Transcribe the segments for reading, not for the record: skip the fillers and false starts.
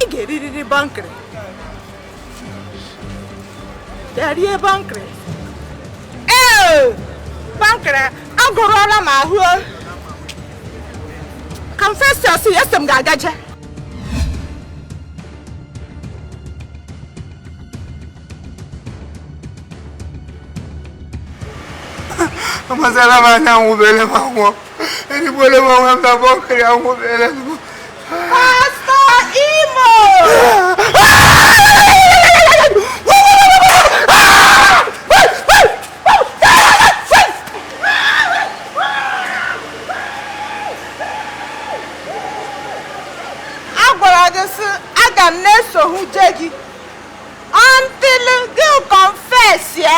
Ị ga-eririri bọnkịrị. Bịa rie bọnkịrị. Ee, bọnkịrị agụrụọla m ahụ. Confession ese m ga-agaje. Amasala m anya, anwụbele m anwụọ. Erigbuole m onwe m na bọnkịrị, anwụbele m. Pastọ Imo! A gwara gị sị aga m na-esogbu je gị until gị confess ya.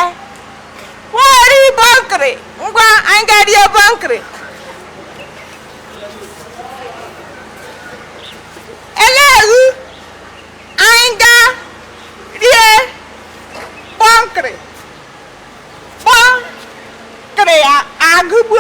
Wari bọnkịrị, ngwa anyị ga rie bọnkịrị. Elehu anyị ga rie bọnkịrị. Bọnkịrị ya agụgbuo.